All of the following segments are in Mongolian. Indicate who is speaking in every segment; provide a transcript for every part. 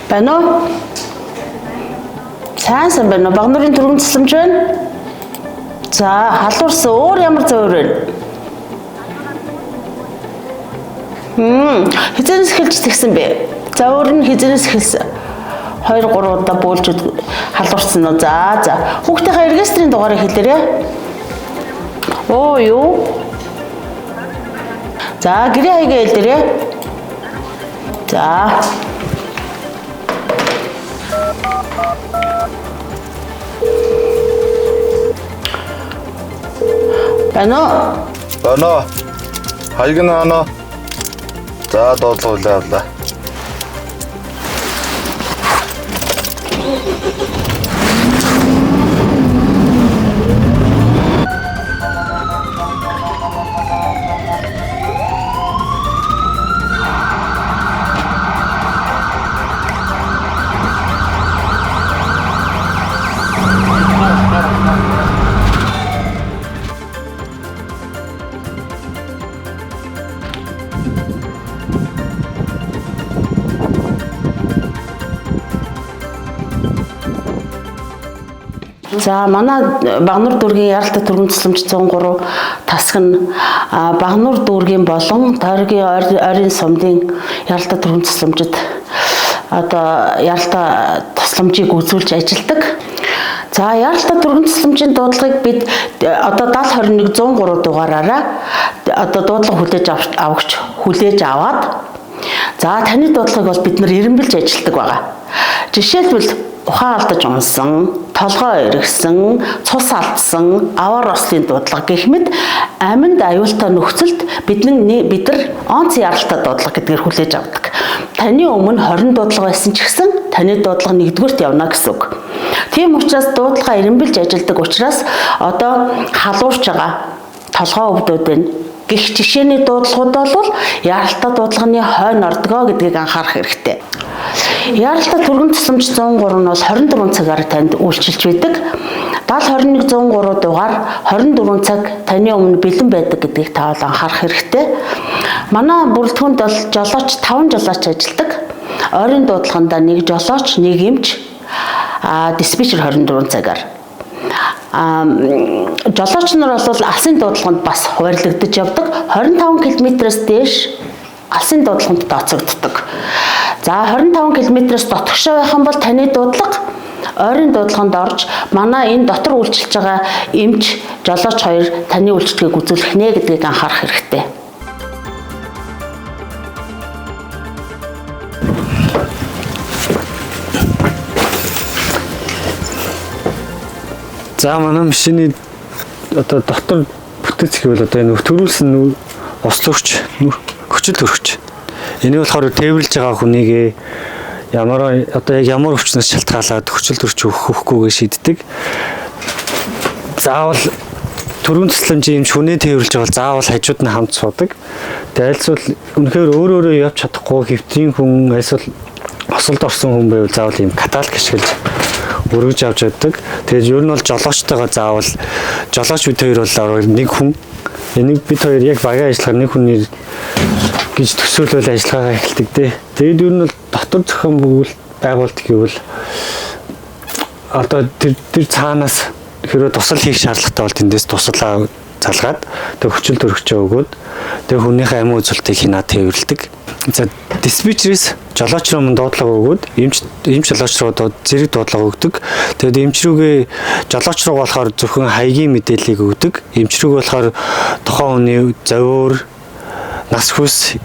Speaker 1: Байна уу? Сайн сан байна уу? Багнуурын түргэн тусламж байна. За, халуурсан өөр ямар зөөр вэ? Хизэнээс эхэлж тэгсэн бэ? За, өөр нь хизэнээс эхэлсэн. 2 3 удаа бөөлж халуурсан уу? За, за. Хүүхдийнхээ регистрийн дугаарыг хэлээрэй. Оо, юу? За, гэрээ хаягаа хэлээрэй. За. Байна уу?
Speaker 2: Байна. Хаяг нь ана. За дуудлага хүлээ авлаа.
Speaker 1: За, манай Багнуур дүүргийн Яралтай түргэн тусламж 103 тасаг нь Багнуур дүүргийн болон Тойргийн ойрын сумдын Яралтай түргэн тусламжид одоо Яралтай тусламжийг үзүүлж ажилладаг. За, Яралтай түргэн тусламжийн дуудлагыг бид одоо 70 21 103 дугаараараа одоо дуудлага хүлээж авагч хүлээж аваад, за, таны дуудлагыг бол бид нар эренбэлж ажилладаг байгаа. Жишээлбэл, ухаан алдаж унсан, толгой эргэсэн, цус алдсан, аваар ослын дуудлага гэх мэт аминд аюултай нөхцөлд бид нар онц яралтай дуудлага гэдгээр хүлээж авдаг. Таны өмнө 20 дуудлага байсан ч гэсэн таны дуудлага нэгдүгüрт явна гэсэн үг. Тийм учраас дуудлага эренбэлж ажилладаг учраас одоо халуурч байгаа, толгой өвдөд байна гэх жишээний дуудлагууд бол яралтай дуудлагын хойно ордгоо гэдгийг анхаарах хэрэгтэй. Яралтай түргэн тусламж 103 нь бол 24 цагаар танд үйлчилж байдаг. 70 21 103 дугаар 24 цаг таны өмнө бэлэн байдаг гэдгийг та бол анхаарах хэрэгтэй. Манай бүрэлдэхүүнд бол жолооч 5 жолооч ажилладаг. Ойрын дуудлаганда нэг жолооч, нэг эмч, диспетчер 24 цагаар. Жолооч нар бол алсын дуудлаганд бас хуваарлагдаж явдаг. 25 км-ээс дээш алсын дуудлаганд тооцогддог. За, 25 км-ээс дотгошоо байх юм бол таны дуудлага ойрын дуудлаганд орж манай энэ дотор үйлчилж байгаа эмч, жолооч хоёр таны үйлчилгээг үзүүлэх нэ гэдгийг анхаарах хэрэгтэй.
Speaker 3: За, манай машины одоо дотор бүтэц гэвэл одоо энэ төрүүлсэн услөгч, хүчил төрөгч. Энийг болохоор тээвэрлж байгаа хүнийг ямар одоо яг ямар өвчнөөс шалтгаалаад хүчил төрч өгөх өгөхгүйгээ шийддэг. Заавал түрүүн тусламжийн эмч хүнээ тээвэрлж байгаа бол заавал хажууд нь хамт суудаг. Тэгээ альсвал үнэхээр өөр өөрөө явж чадахгүй хэвтийн хүн альсвал осолд орсон хүн байвал заавал ийм каталог ашиглаж өргөж авч явдаг. Тэгээд ер нь бол жолоочтойгоо заавал жолооч бид хоёр бол нэг хүн. Энийг бид хоёр яг багийн ажиллагаар нэг хүний гэж төсөөлөл ажиллагаагаа эхэлдэг дээ. Тэгээд ер нь бол дотор зохион байгуулалт гэвэл одоо тэр цаанаас хэрвээ тусал хийх шаардлагатай бол тэндээс тусалаа залгаад тэг хүчил төрөгчөө өгөөд тэг хүнийхээ амин үзүүлэлтийг хинаа тээвэрлэдэг. За, диспетчерээс жолооч руу мөн дуудлага өгөөд эмч жолооч руу зэрэг дуудлага өгдөг. Тэгээд эмч рүүгээ жолооч руу болохоор зөвхөн хаягийн мэдээллийг өгдөг. Эмч рүүгээ болохоор тухайн хүний зовиур, нас хүйс,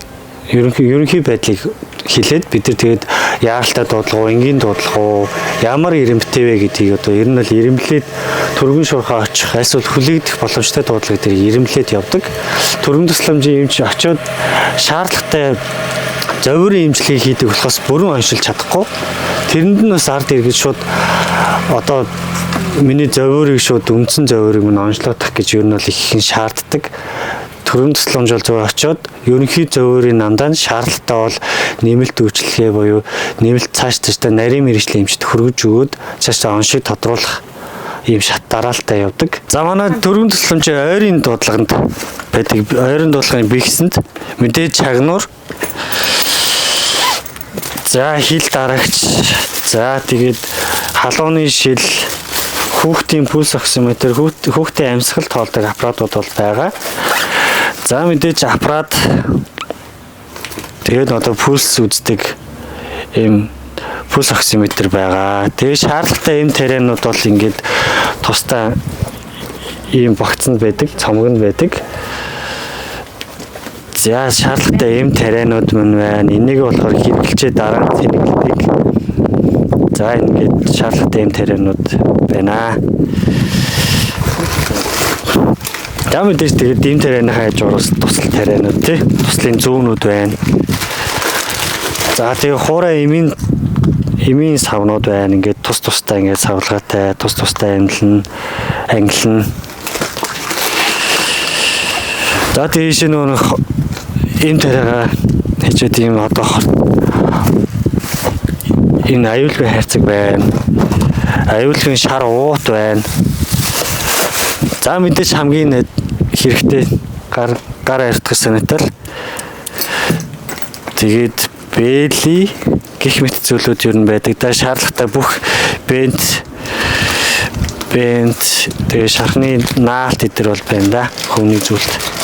Speaker 3: ерөнхий байдлыг хэлээд бид нар тэгээд яаралтай дуудлага уу, энгийн дуудлага уу, ямар эрэмбэтэй вэ гэдгийг одоо ер нь бол эрэмблээд түргэн шуурхаа очих, альсвал хүлээгдэх боломжтой дуудлага дээр эрэмблээд явдаг. Түргэн тусламжийн эмч очиод шаардлагатай зовирын эмчилгээ хийдэг болохоос бүрэн оншилж чадахгүй. Тэрэнд нь бас ард иргэд шууд одоо миний зовиорыг шууд үндсэн зовиорыг минь онцлоодох гэж ер нь бол их ихэн шаарддаг. Төрөн тусламж бол зөв очиод ерөнхий зовиорын намдаа нь шаардлагатай бол нэмэлт үйлчилгээ буюу нэмэлт цааш цаашдаа нарийн мэргэжлийн эмчид хөргөж өгөөд цаашдаа оншиг тодруулах ийм шат дараалтай явдаг. За, манай төрөн тусламжийн ойрын дуудлаганд байдаг. Ойрын дуудлагын бэгсэнд мэдээж чагнуур. За хил дарагч. За тэгээд халууны шил, хүүхдийн пульс оксиметр, хүүхдийн амьсгал тоолдог аппаратууд бол байгаа. За мэдээж аппарат тэгээд одоо пульс үздэг ийм пульс оксиметр байгаа. Тэгээд шаардлагатай эм тарианууд бол ингээд тусдаа ийм багцанд байдаг, цомгонд байдаг. За шаардлагатай эм тарианууд мөн байна. Энийг болохоор хэрэглэчээ дараа нь тэнэглэдэг. За ингээд шаардлагатай эм тарианууд байна. За мэдээж тэгээд эм тарианыхаа хажуураас тусал тарианууд тий, туслын зүүнүүд байна. За тэгээ хуурай эмийн савнууд байна. Ингээд тус тустай ингээд савлгаатай, тус тустай амлан ангилна. За тийш нөгөө эм тариагаа хичээд ийм одоо энэ аюулгүй хайрцаг байна. Аюулгүй шар уут байна. За мэдээж хамгийн хэрэгтэй гар гар арилгах санитал. Тэгээд бэли гэх мэт зүйлүүд ер нь байдаг. Да шаардлагатай бүх бент тэгээ шархны наалт эдэр бол байна да. Хүмүүний зүйлт.